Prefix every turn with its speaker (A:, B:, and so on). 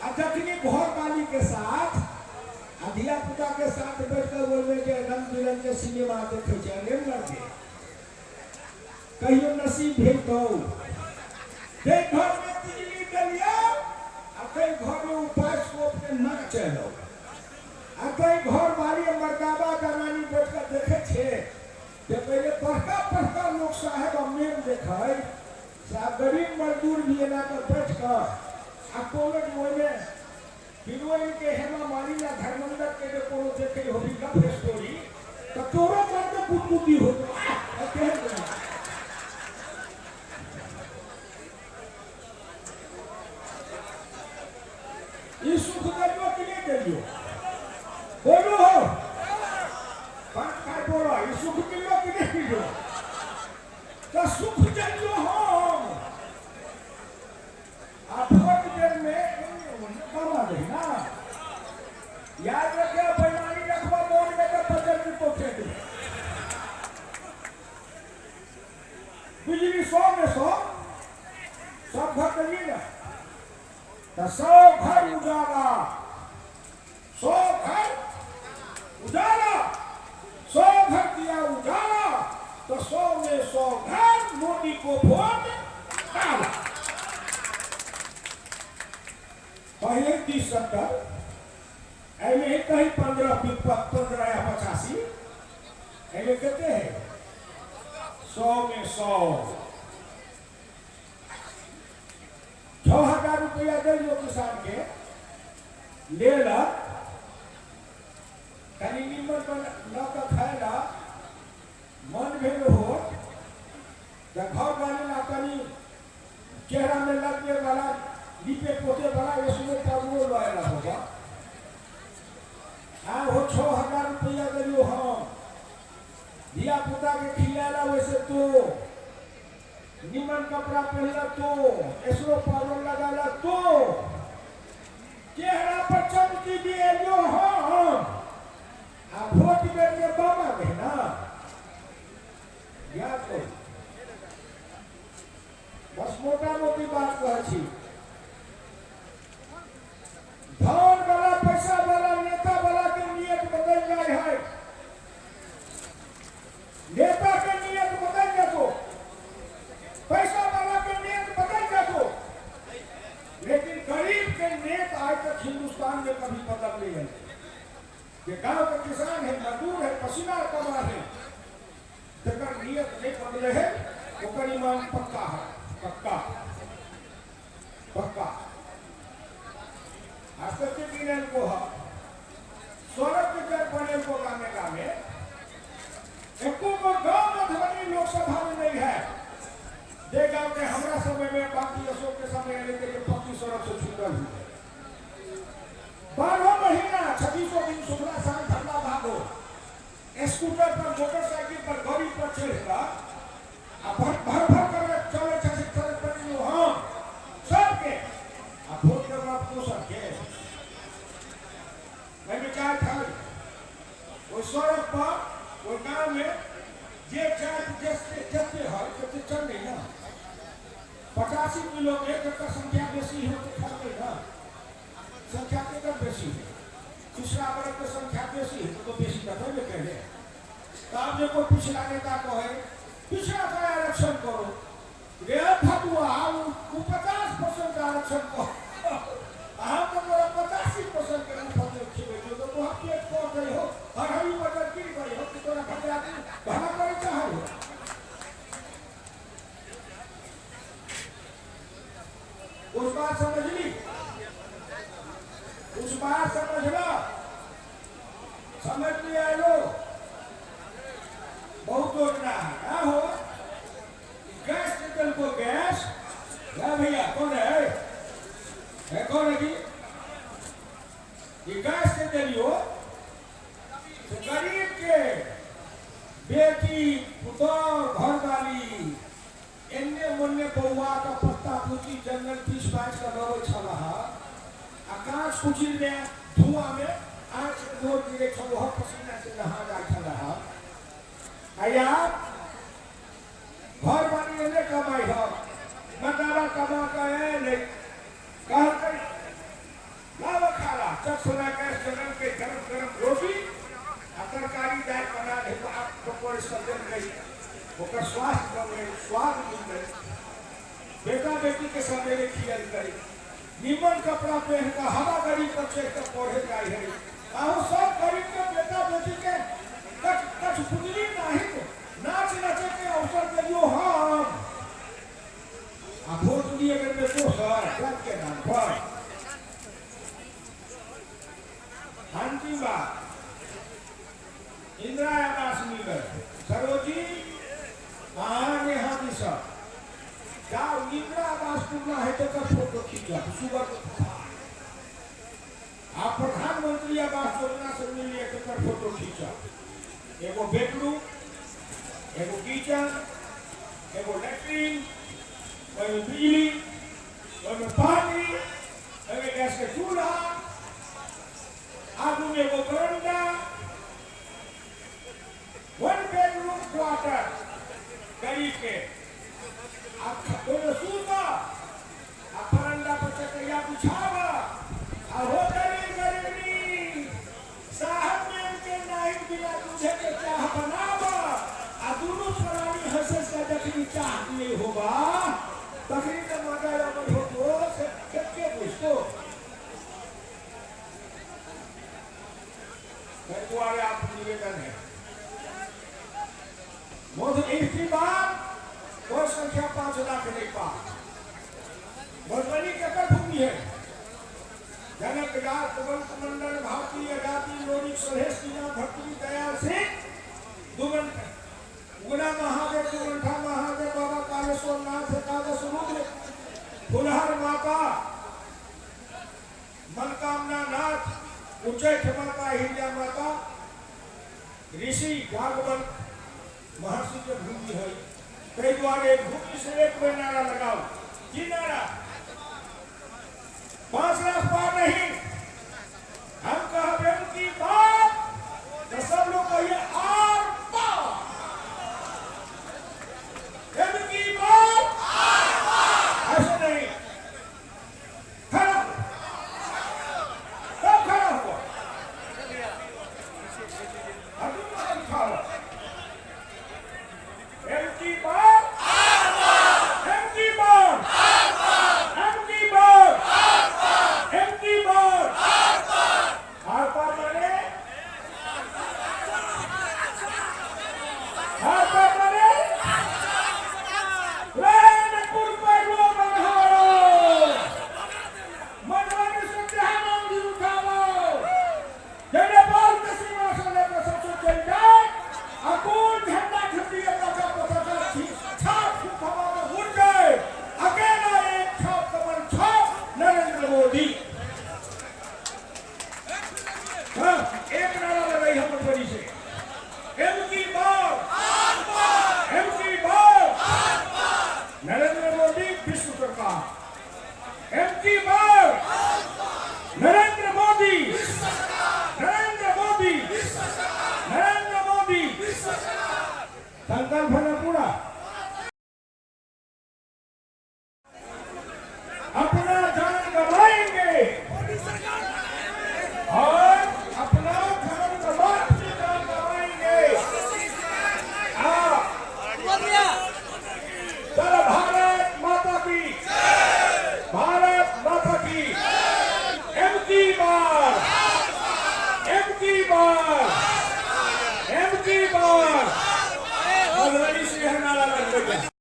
A: आ जखनी घरवाली के साथ आ धिया पुता के साथ बैठ कऽ बोलबै जे रंग बिरंग के सिनेमा देखै छै, अरे मर्दे कहियो नसीब भेल तो जे घर में बिजली देलियै आ ताहि घर में ओ बाइस्कोप के नाच एलौ आ ताहि घर वाली मर्दाबा जनानी बैठ कऽ देखै छै जे पहिले बड़का बड़का लोक साहेब आ मेम देखै से आब गरीब मजदूर भी एना कऽ बैठ कऽ आ कोनो जे ओहिमे हीरोइन के हेमा मालिनी आ धर्मेंद्र के जे कोनो देखै होबी लव स्टोरी तऽ तोरो मन में गुदगुदी होतो, आह केहन दुनिया। ई सुख देलियो कि नहि देलियो? बोलू हो, बात काय बोलो, ई सुख मिललो कि नहीं मिललो? तो सुख देलियो हम आ भोट देर में एन्ने ओन्ने बाबा दही ना। याद रखे, बेईमानी रखबा मोन में तो बदल जेतो खेत में। बिजली 100 में 100 सब घर देलिए ना, तो 100 घर उजाला, 100 घर उजाला, 100 घर किया उजाला, तो 100 में 100 घर मोदी को वोट डाला। पहले 30 70 एमे ही कहीं 15 15 या 85 एमे कहते हैं 100 में 100। 6000 रुपया दियो किसान के ले ला, कनी निमन बन लऽ कऽ खाय ला मन भेल हो तऽ घर वाली ला कनी चेहरा में लगने वाला लिपे पोते वाला इसमें पाउडरो लऽ आयला होगा। आ हो 6000 रुपया दियो हम धिया पुता के खियाला वैसे तो निमन कपड़ा पहनला तो एसरो पाउडर लगाला तो चेहरा पर चमकी भी एलियो हम आ वोट बेर के बाबा के ना। याद करू, बस मोटा मोटी बात कहै छी, धन वाला पैसा वाला नेता वाला के नियत बदल जाय है, नेता के नियत बदल जातो, पैसा वाला के नियत बदल जातो, लेकिन गरीब के नियत आज तक हिंदुस्तान में कभी बदल नहीं है। ये गांव के किसान है, मजदूर है, पसीना कमा है, जकर नियत नहीं बदले है ओकर ईमान पक्का है, पक्का पक्का। आज तक के दिन को है सड़क के जब बने को गाने गाने एको को गांव मधुबनी लोकसभा में नहीं है। जे गांव के हमरा समय में बाकी अशोक के समय में के पक्की सड़क से छूटल हुई है। 12 महीना 26 दिन सुखला साल ठंडा भागो स्कूटर पर मोटरसाइकिल पर गाड़ी पर चढ़कर आ भर भर भर कर चले छथि सड़क पर जो हम सबके आ वोट के बाद दोसर के मैं विचार था ओहि सड़क पर ओहि गांव में जे चार जते जते है तते चल ना 85 किलो में जकर संख्या बेसी है तो खरीदे ना, संख्या केकर बेसी है, पिछड़ा वर्ग के संख्या बेसी है तो बेसी तो नहीं कहले। तब जे कोई पिछड़ा नेता कहे पिछड़ा का आरक्षण करो रे फतुआ, वो 50% आरक्षण करो, हम तो तोरा 85% के मुफत में खिबै छौ, तो तोहर पेट कट गई हो, हरहरी बटर गिर गई हो कि तोरा भगरा भला करे चाहे हो। उस बात समझ ली, उस बात समझ लो, समझ लिया लो। बहुत योजना है क्या हो गैस निकल को गैस क्या भैया कौन है, है कौन है जी? ये गैस के दिलियो तो गरीब के बेटी पुतोह घरवाली एन्ने मोन्ने बौआ का पत्ता पूछी जंगल पीस पास का लगे छला आ कांच कुचिल में धुआं में आँख से गोर गिरे छल वह पसीना से नहा जाए छला। आ यार घर वाली एने कमाई हो मदारा कमा के नहीं कहलकै पियल करी, निमन कपड़ा पहन के हवा गाड़ी पर चढ़ के पढ़े जाए है। अहूँ सब गरीब के बेटा बेटी के कछ कछ पुजली नहीं नाच नाचे के अवसर दियो हम आ वोट दिए बेर में दोसर जात के नाम पर। अंतिम बात, इंदिरा आवास मिलल सरोजी अहाँ नेहा जी सब जाओ इंदिरा आवास पूरा है तो फोटो खींचब सुबह के। आप प्रधानमंत्री आवास योजना से मिलिए तो फोटो खींचब। एगो बेडरूम, एगो किचन, एगो लैट्रिन, ओहिमे बिजली, ओहिमे पानी, ओहिमे गैस के चूल्हा, आगू में एगो बरंडा, वन बेडरूम क्वार्टर गरीब के। आ ओहिमे सुत आ बरंडा पर चटैया बिछाब आ हो गरीब गरीबनी साहब मेम के नाही बिना दूधे के चाह बनाब आ दुनू प्राणी हंसे से जखनी चाह दिए होबा तखनी त मजा अबै होतो से के बुझतो। ताहि दुआरे आप निवेदन है मोदी इसकी बात कोई संख्या 5 लाख नहीं पा। मधुबनी केकर भूमि है? जनक जात वंश मंडल भारतीय जाति लोरिक सलहेश भर्तृ दयाल सिंह दुमन उगना महादेव दुमंठा महादेव बाबा कालेश्वर नाथ एकादश रुद्र फुलहर माता मनकामना नाथ उच्चैठ माता हिरिया माता ऋषि जागवंत महर्षि के भूमि है। ताहि दुआरे भूमि से एक बेर नारा लगाओ। की नारा? 5 लाख पार नहीं, हम कहब की बात तो सब लोग कहिए आर पार। एम की बात ऐसे नहीं, खड़ा हो, सब खड़ा हुआ, अभी तो उठाओ। एम की बात, एम की बात, एम की बात, एम की बात, आर पार माने आर पार माने रणपुर पर रो बन्हारो मधुबनी से ध्यान उंगली उठाओ, जय नेपाल के सीमा से लेकर सबसे चल जाए अकुल झंडा झंडी पता पता छाप फूक हवा में उड़ जाए, अकेला एक छाप कमल छाप नरेंद्र मोदी। हाँ, एक नारा लगाई हम मधुबनी से, एम की बार, एम की बार, नरेंद्र मोदी विश्व सरकार, एम की बार, नरेंद्र मोदी, नरेंद्र मोदी, नरेंद्र मोदी। संकल्प है पूरा, अपना जान गवाएंगे और अपना जान गवा अपनी जान गवाएंगे। चलो भारत माता की, भारत माता की, एम की बार, एम की बार, एम की बार। मधुबनी से यह नारा लग गया।